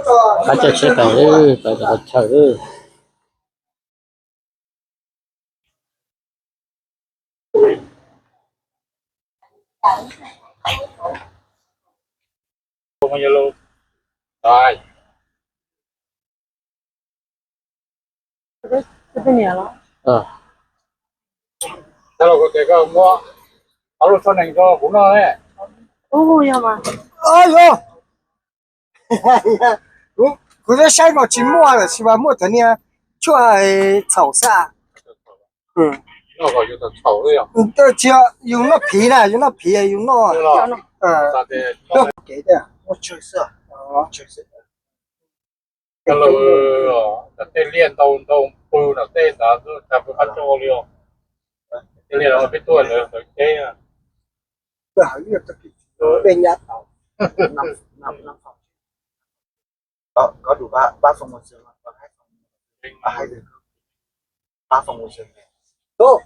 Qab caij tsheb tawm, tawm qhov chaw. Ua, kuv twb saib nkaus tsis muaj lawm, sis mas muaj cov niag tshuaj txhaum xwb. Tsis yog yus noj phiv na, yus noj phiv yus noj. Kev tiag, muaj tsawg xwb. Tej liaj ntau ntau pw no tej ntawd tsis pub qab tso li os. Tej liaj no peb tuaj ntawd tawm teb. Peb nyab tau. Có đủ ba, ba phòng một giường không? Còn hai phòng, à, hai giường không? Ba phòng một giường này.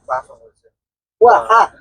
Ba phòng một giường. Ua ha.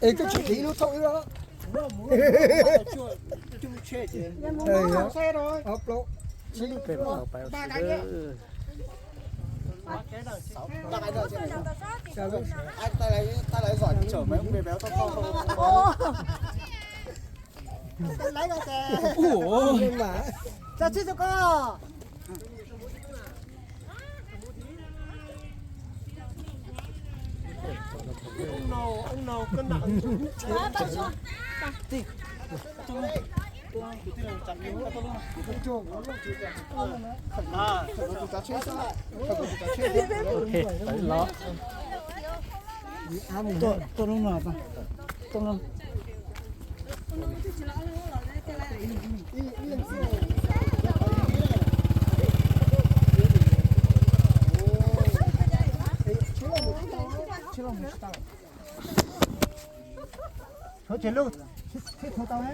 Es koj tsis tiv lub thauj wb los? Ob plaub tsib plaub. Tshuav tsis lub, tsis tau.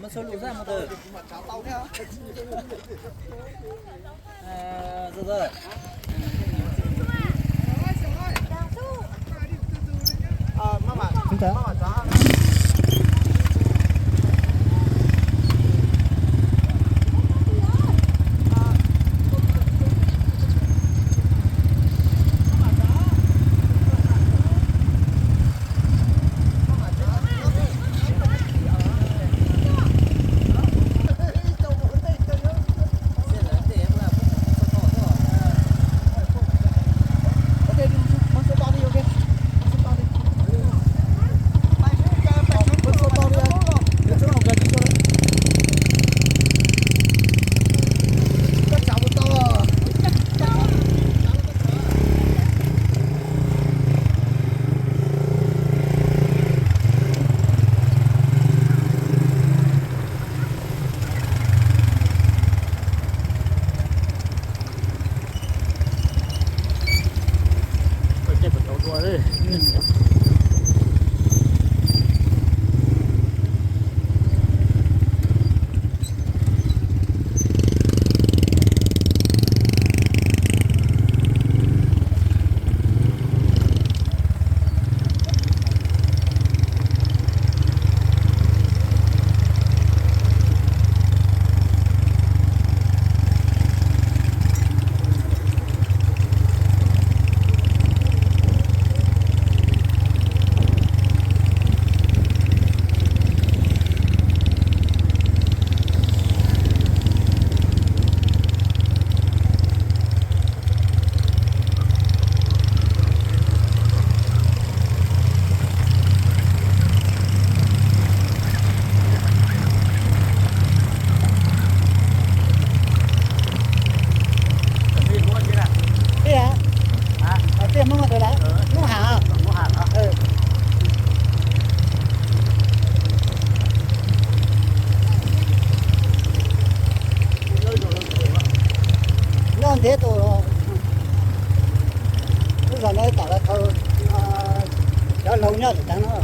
Mus tom muab txhua lus xab mus tom. Tiaj, tiaj Hmoob tus lawm, Hmoob Ham. Nyob ntev tus, lub zos no tam lawv thaum cov laus nyob lawm tas no.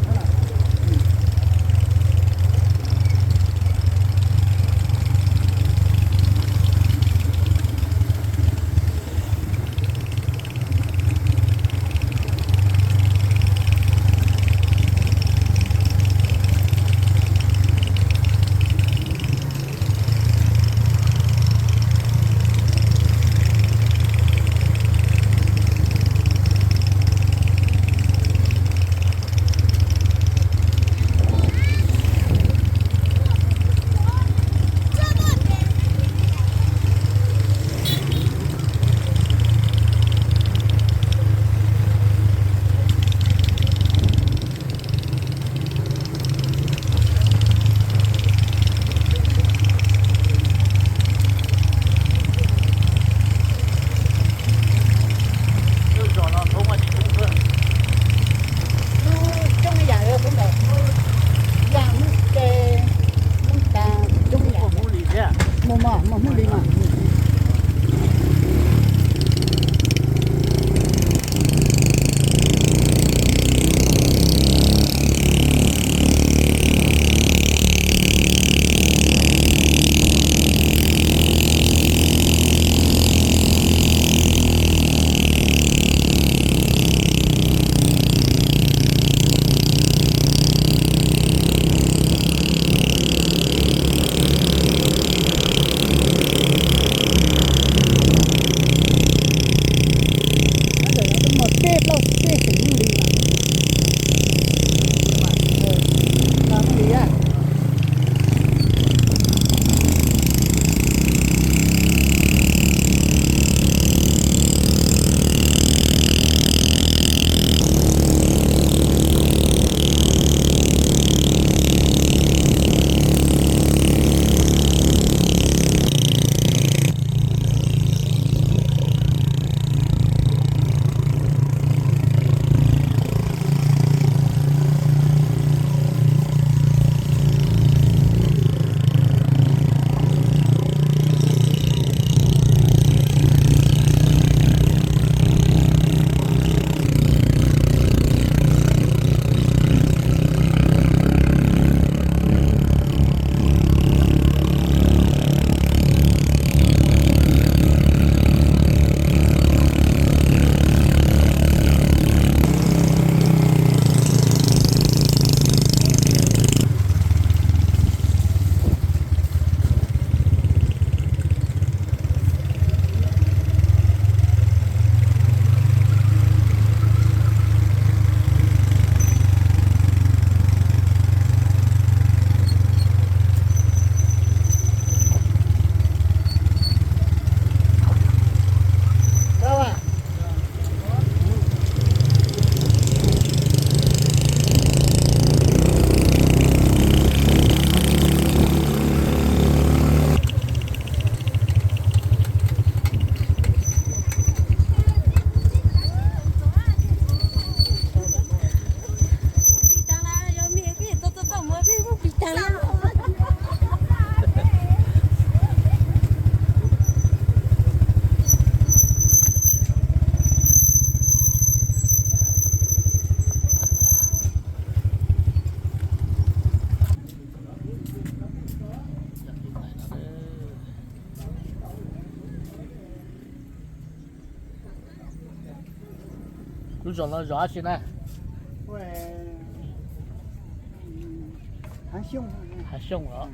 Lub zos no zos dab tsi na? Hav Xyooj. Hav Xyooj os.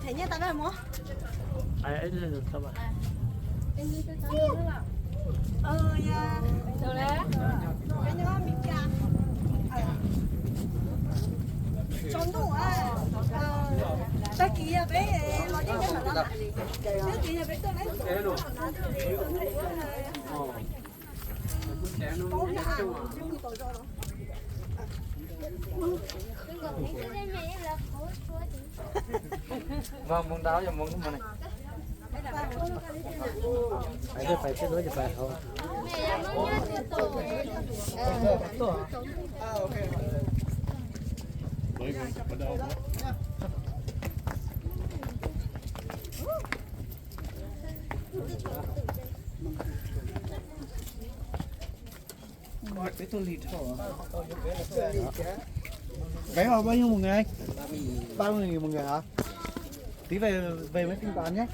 Thẻ nhé, tao đây mua. Tag kis yog peb los yeej tag kis yog peb tuaj. Vé bao nhiêu một người anh? Ba mươi nghìn một người hả? Tí về về mới thanh toán nhé.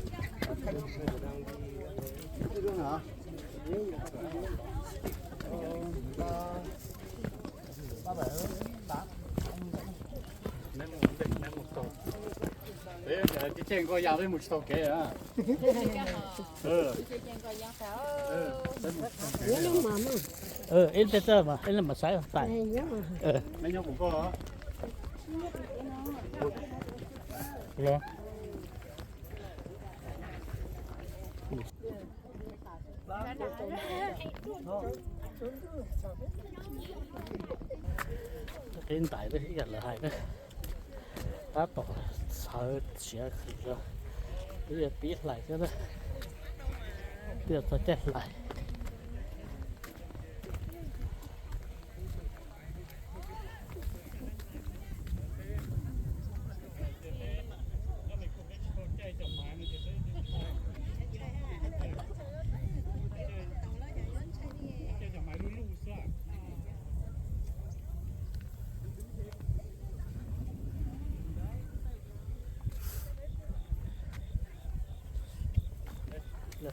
Hả? Ces koj yam peb mus tsis tau kev. Ib pliag txawj mas ib pliag mam saib tais. Qib ntais ib yam lawv hais na, tab tom txhawv siav khwm zog, twb yog pib hlais thiab na, twb yog txog caij hlais.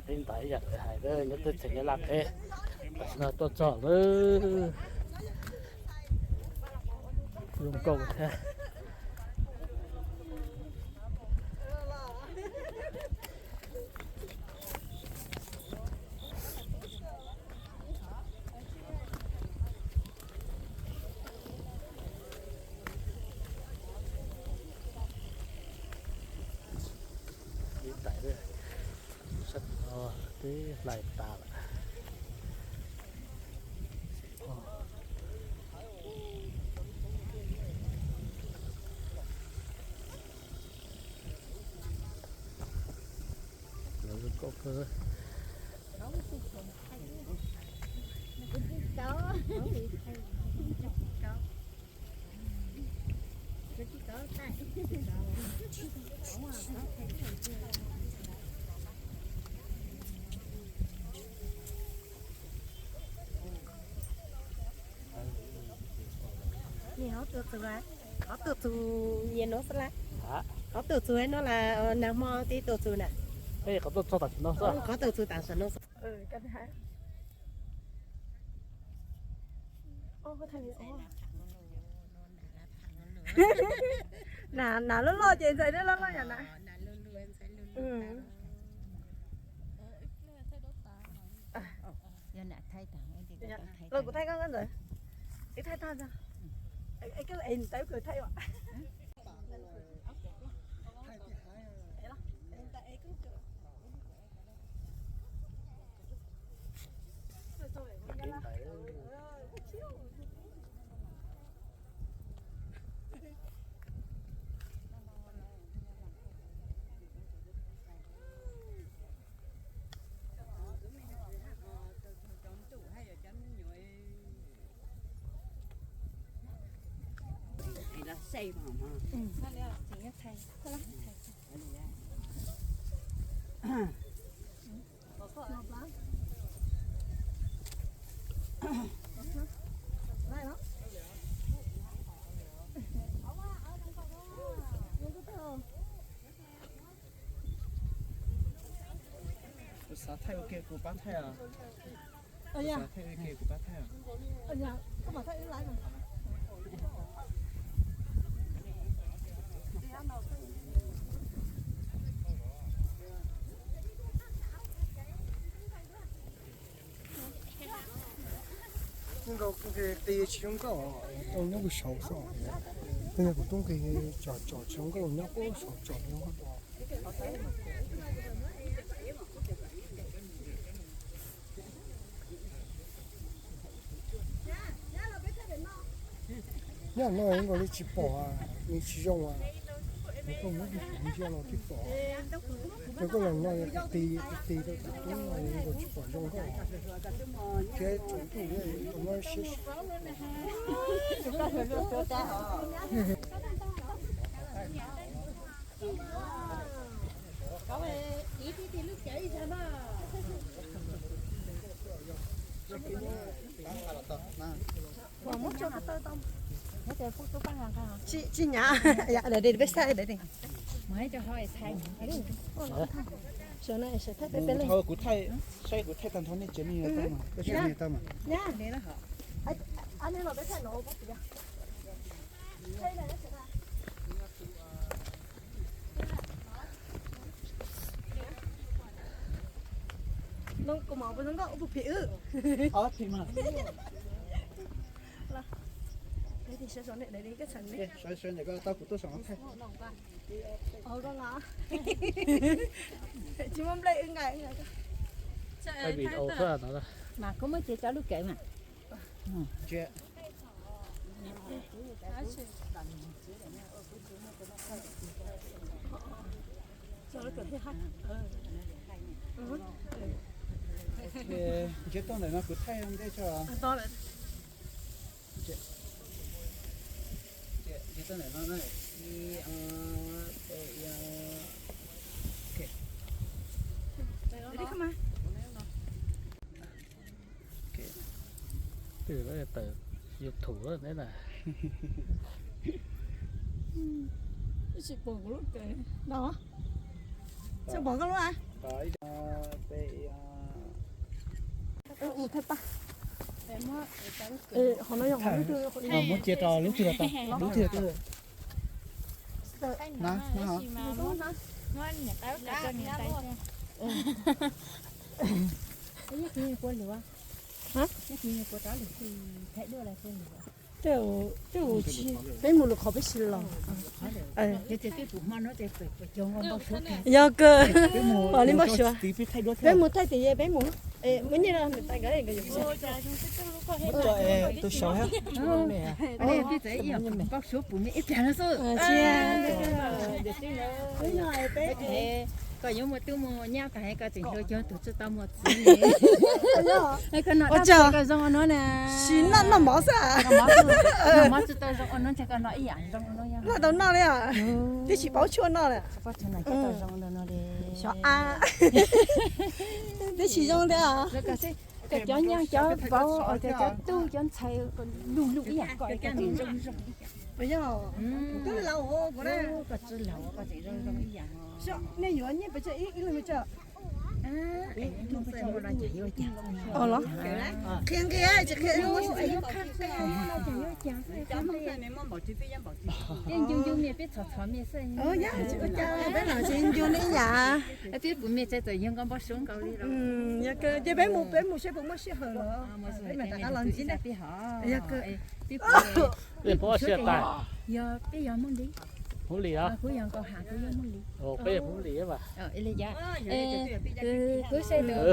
Qib ntais yam lawv hais, nyob twg tseem nyob laj qeb, tam sim no tuaj txog lawm. Zoo nkauj thiab. Ib tais sab no twb hlais tas lawm. Qhov twg txug nyias nuav xwb lawm? Qhov twg txug nuav lawm, nag hmo twb tuaj txug na. Qhov twg txug tam sim no xwb? Qhov twg txug tam sim no xwb. Nas loj loj ces ntxhais loj loj yom na. Los kuv thaij koj ntawd. Wb thaij tag, es koj es tau kws thaij os. Kuv xav thaij ua ke kuv pab thaij os. Kuv xav thaij ua ke kuv pab thaij os. Nkauj qi tsis zoo nkauj, tau nyob kuv saud xwb. Kuv tub nqi tsom tsom tsis zoo nkauj, nyob kuv saud tsom zoo nkauj. Nyob no nkaus li tsis pom, nws tsis zoo. Nws koj muab ib pliag ntsia los thiaj pom. Rau koj los no yog qis qis rau tus tub no nkaus tsis pom zoo nkauj. Thiab tsoom phooj ywg no siab. Tsis nyam, peb saib. Kuv thaij, saib kuv thaij tag nrho nej tsev neeg tau mas, koj tsev neeg tau mas. Tsis muaj nplej wb nqa. Mas koj muab cev tso lub kawm mas. Ntshe tuaj ntawm no kuv thaij ntej tso. Ntshe tuaj ntawm no na. Ib, ob, peb, ib, twb tawm YouTube neb na. Tsis pom kuv lub kawm no. Tsis pom koj lub a. Mus thaij paj. Qhov no yog qhov lub twg? Muab cia rau lub twg los tau, lub twg twg. Peb mus lwm qhov peb sim los. Yog kawg, pom li npau suav. Peb mus thaij tim ye peb mus. Muab nyiaj rau niam tais nkawd nkawd yuav txiv. Tus saud thiab. Npau suav pum me ib pliag no xwb. Koj yuav muaj tub muaj nyab tas koj tseem hluas cog tus tsis tau muaj txiv. Koj noj dab tsi koj zoo ua no na. Sim noj noj mov xwb. Noj mov tsis tau zoo ua no ntshe koj noj ib yam zoo ua no. Noj tau noj li os. Twb tsis paub tshuaj noj li. Xyov a. Twb tsis zoo li os. Koj cov nyab cov vauv, cov tub cov ntxhais luj luj ib yam koj. Koj tsis laus koj tseem zoo zoo ib yam. Nej yuav nyiaj pes tsawg ib leeg pes tsawg? Los qhia nqi tsis qhia. Peb ncu ncu mias peb txhom txhom mias xwb. Peb los tsis ncu nej ib yam. Peb pum mias txawm yog nkaus npau suav nkaus li los. Ces peb mus, peb mus seb puas muaj sij hawm los peb mam rov qab los ntsib nej. Yog kawg. Peb puas sib tag? Yog peb yog Hmoob Lis. Hmoob Lis os? Kuv yog Nkauj Ham, kuv yog Hmoob Lis. Peb yog Hmoob Lis mas. Kuv saib tus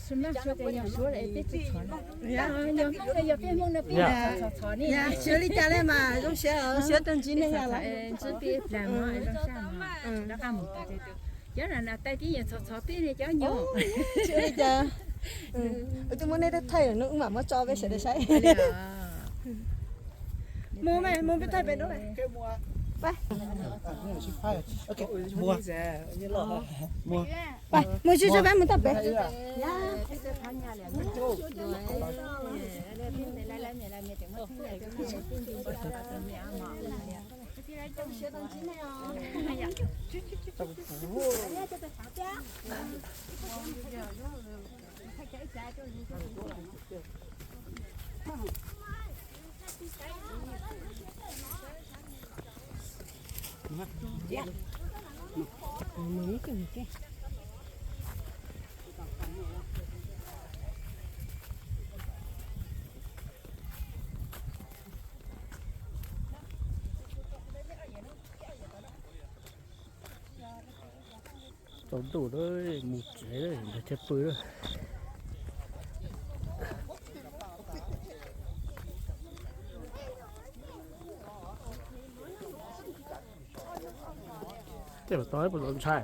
Su Naj Sua tias yog Suav es peb txhom txhom no. Yog Hmoob no yog peb Hmoob no peb txhom txhom ni. Sua li cas li mas zoo siab, zoo siab tau ntsib nej yog lawm. Ntsib peb plag mog zoo sab mog. Rov qab mus tas tus cov na na tai tib yeej txhom txhom peb li cov nyuj. Sua li cas? Twb muab nej thaij no wb mam muab tso peb sawv daws saib. Mus mas, mus peb thaij pem dua. Pais. Mus. Pais, mus tsis tso peb mus thaij pem. Tsaus ntuj lawm, mus tsev lawm, nkawd thiaj pw lawm. Tej zaum tau, nej puas txaus ntshai?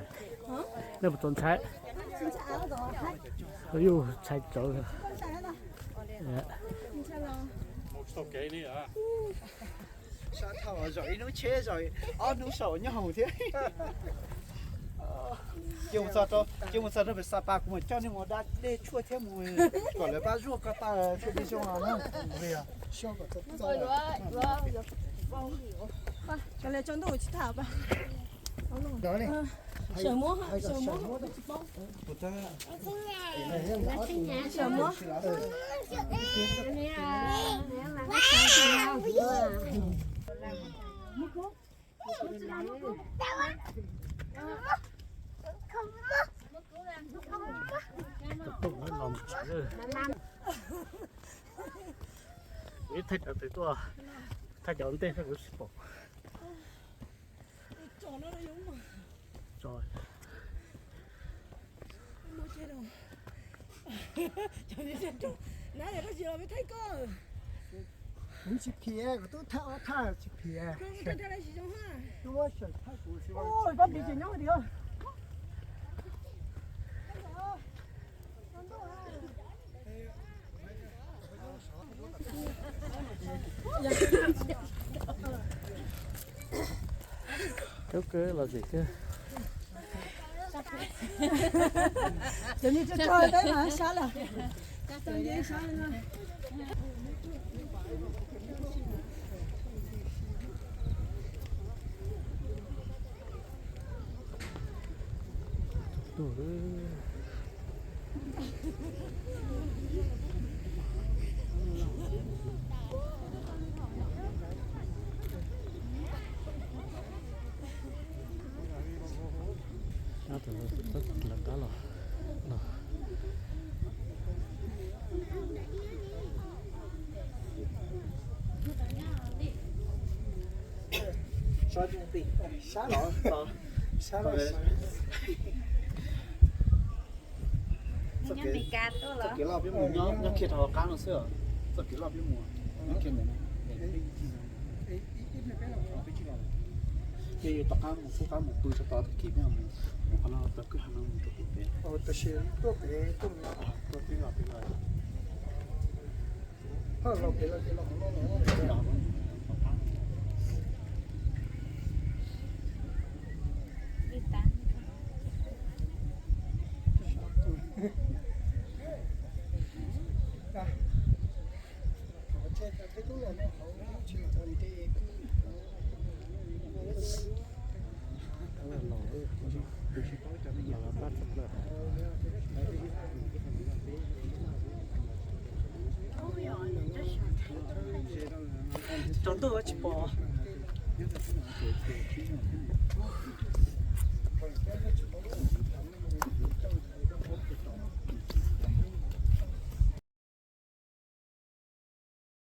Nej puas txaus ntshai? Yuj, ntshai tsawv. Sab dhau, zaum ib hnub tsheb, zaum ob hnub saum nyob hoom thiab. Ces mus txog rau pem Xab Pas, kuv mam coj nej mus da dej tshuaj thiab mus kom lawv pab zuaj ko taw thiab dej zoo no na. Cov lawv tsaus ntuj tsis tham pa. Sawv muab, sawv muab. Sawv muab. Ib thaij cov tes tuaj, thaij cov ntej kuv tsis pom. Kuv tsis phiv, kuv twb thaij ob thaj tsis phiv. Pab pis ces nyob tiag. Cov kawg los zem kawg. Cov niag tso tso peb mas sab lawm. Sab tus lawv qab los no. Sab los, sab los. Txoj kev loj peb mus nyob kiag rau hauv qab no xwb, txoj kev loj peb mus nyob kiag ntawm no. Ces tom qab mus, tom qab mus pw txog tod tag kis peb mus, mus qhov no tau kwj ha no mus rau pem pem. Tab sis tuaj pem tuaj mus, tuaj pem los pem los. Tsaus ntuj tsis pom.